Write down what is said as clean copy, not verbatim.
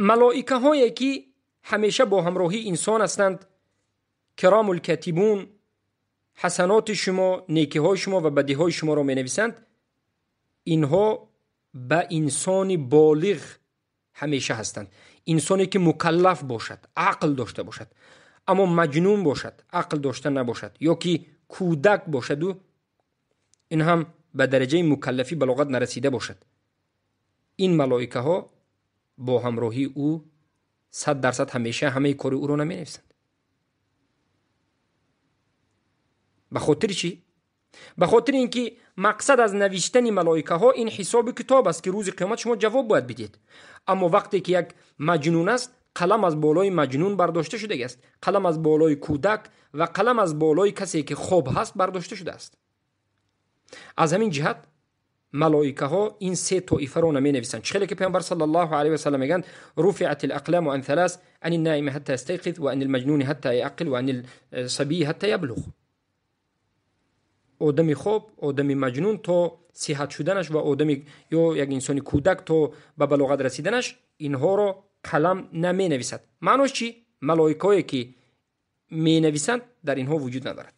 Малоикаҳое ки ҳамеша бо ҳамроҳии инсон ҳастанд, киромул катибун, ҳасаноти шумо, некиҳои шумо ва бадиҳои шуморо менависанд, инҳо ба инсони болиғ ҳамеша ҳастанд. Инсоне ки мукаллаф бошад, ақл дошта бошад, аммо маҷнун бошад, ақл дошта набошад, ё ки кӯдак бошаду ин ҳам ба дараҷаи мукаллафӣ балоғат нарасида бошад, ин малоикаҳо бо ҳамроҳии ӯ 100% ҳамеша ҳамаи кори ӯро наменависанд. Ба хотири чӣ? Ба хотири ин ки мақсад аз навиштани малоикаҳо ин ҳисоби китоб аст, ки рӯзи қиёмат шумо ҷавоб бояд бидиҳед. Аммо вақте ки як маҷнун аст, қалам аз болои маҷнун бардошта шудааст, қалам аз болои кӯдак ва қалам аз болои касе ки хоб ҳаст бардошта шудааст. Аз ҳамин ҷиҳат малоикаҳо ин се тоифаро наменависанд. Чӣ хеле ки Паёмбар саллаллоҳу алайҳи васаллам мегӯянд: руфиат алақламу ан салас, ани наими ҳатта ястайқиз, ва ани лмаҷнуни ҳатта яақил, ва ани сабии ҳатта яблуғ. Одами хоб, одами маҷнун то сиҳат шуданаш ва одами ё як инсони кӯдак то ба балоғат расиданаш, инҳоро қалам наменависад. Маънош чӣ? Малоикаҳое ки менависанд дар инҳо вуҷуд надорад.